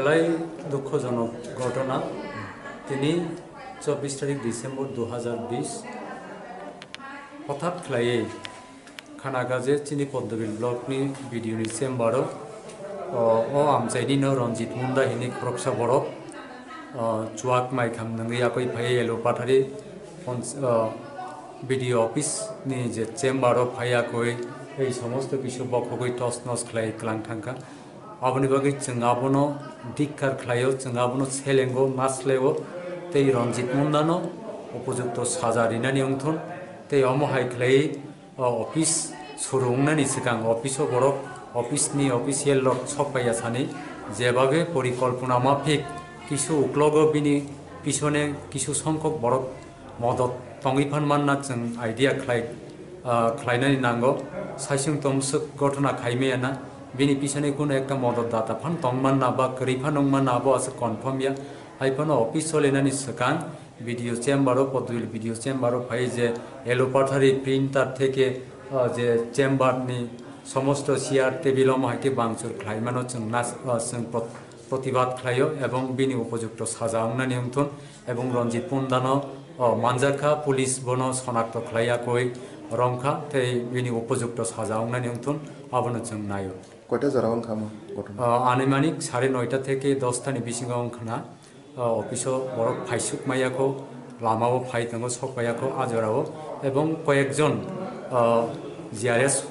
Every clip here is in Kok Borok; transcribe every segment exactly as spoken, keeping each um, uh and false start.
Belai dukhojonok ghotona, tini chobbish tarik December dui hazar bish, hothat khlaiwi khanaga je chini Poddobil block ni B D O ni chamber o, o, o amchaini no Ranjit Munda hini khoroksa borok, o, chuak maikham nungwi yakwi phaiwi L O Pathari pons-, o, B D O office ni je chamber o phaiya koi ei somosto kisu bokhogwi tos nos khlai klang thangkha. Aboni bagwi chwng abono dikkar khlaio, chwng abono selengo, masleo tei Ranjit Mundano upojukto saja rinani wngthun tei omo hai khlaiwi o office suru wngnani swkang office o borok office ni official rok sok paiya sani, jebagwi porikolpona maphik kisu uklogo bini pisone kisu songkhok borok modot tongwi phan manna chwng idea khlai, ah, khlainani nango. Saisung tomswk gotona khaimaya na, bini pisane kunu ekta modot data phan tong manna ba kwrwi phan wng manna abo aswk confirm ya. Hai phano office solinani swkang B D O chamber o, Poddobil B D O chamber o phai je L O Pathari printer theke, ah, je chamber ni somosto chair table omo hai khe bangchur khlaimano chwng nas-, ah, chwng prot-, protibad khlaio ebong bini upojukto saja wngnani wngthun. Ebong Ranjit Mundano, o, manjakha, police bono sonakto khlaiya koi romkha, tei bini upojukto saja wngnani wngthun, abono chwng naio. Koita jora wngkha mo gotona? O, anumanik sare noita theke dosta ni bisingo wngkhana, o, office o borok phaisuk maiyakho, lama o phai tongo, sok paiyakho, a jora o, ebong koyekjon, o, G R S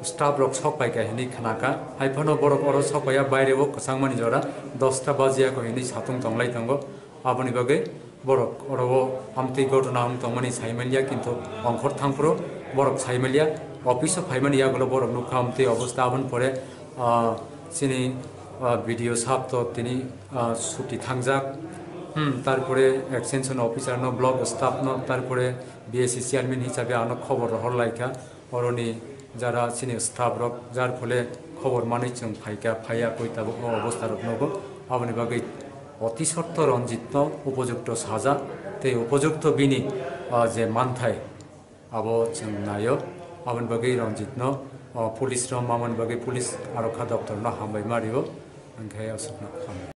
staff rok sok paikha hinwi khnakha, hai phano borok oro sok paiya, baire o kwchangmani jora dosta bajiyakho hinwi satung tonglai tongo. Aboni bagwi borok oro o amtwi gotona wng tongmani saimanliya, kintu ongkhor thangphuru borok saimanliya. Office o phaimani yagulo borok nukha amtwi obosta. Aboni pore, ah, chini, ah, B D O sahab to tini, ah, suti thangjak. Hmm, tarpore extension officer no, block staff no, tarpore B S C chairman hisabe ano khobor rohor laikha. Oroni jara chini staff rok, jar phole khobor manwi chwng phaikha, phaiya koi tabuk o obostha rok nugo. Aboni bagwi oti sotto Ranjit no upojukto saja tei upojukto bini, ah, je manthai abo chwng naio. Aboni bagwi Ranjit no, ah, police rok mamani bagwi police arokha doptor no hambai ma rio. Hwnkhe aswkno hambai.